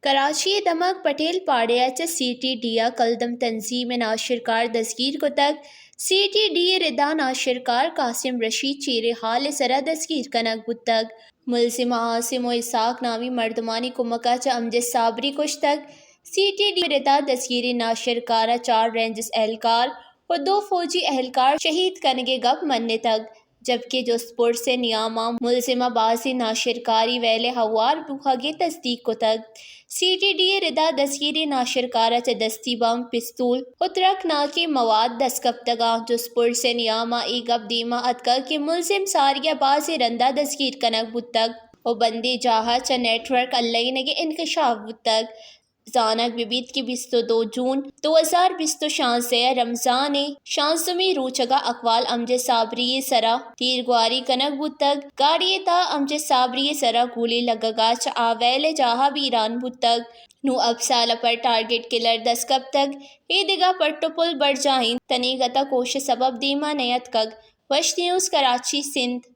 کراچی ءِ دمگ پٹیل پاڑے ءَ چہ سی ٹی ڈی ءِ کلدم تنظیم ءِ ناشرکار دزگیر کتگ۔ سی ٹی ڈی ءِ ردا ناشرکار قاسم رشید چیریں ہال ءِ سرا دزگیر کنگ بوتگ۔ ملزم عاصم و اسحاق نامی مردمانی کمک ءَ چہ امجد صابری کشتگ۔ سی ٹی ڈی ءِ ردا دزگیریں ناشرکار ءَ چار رینجرز اہلکار و دو فوجی اہلکار شہید کنگ ءِ گپ منتگ، جبکہ جست پرس ءِ نیام ءَ ملزم ءَ بازیں ناشرکاری ویل ءِ ہوار بوہگ ءِ تصدیق کتگ۔ سی ٹی ڈی ءِ ردا دزگیریں ناشرکار ءَ چہ دستی بمب، پستول و ترکناکیں مواد دست کپتگ اَنت۔ جست پرس ءِ نیام ءَ اے گپ دیما اتکگ کہ ملزم ساری ءَ بازیں رندا دزگیر کنگ بوتگ و بندیں جاہ ءَ چہ نیٹ ورک الئینگ ءِ انکشاف بوتگ۔ زانگ بہ بیت کہ بیست و دو جون دو ہزار بیست و شانزدہ ءِ رمضان ءِ شانزدہمی روچگ ءَ اقوال امجد صابری ءِ سرا تیرگواری کنگ بوتگ۔ گاڑی ءِ تہا امجد صابری ءِ سرا گولی لگگ ءَ چہ آ ویل ءِ جاہ ءَ بیران بوتگ۔ نوں ہپت سال ءَ پر ٹارگٹ کلر دست کپتگ۔ اے دگہ پٹ و پل برجاہ اِنت، تنیگت ءَ کوش ءِ سبب دیما نیاتکگ۔ وش نیوز کراچی، سندھ۔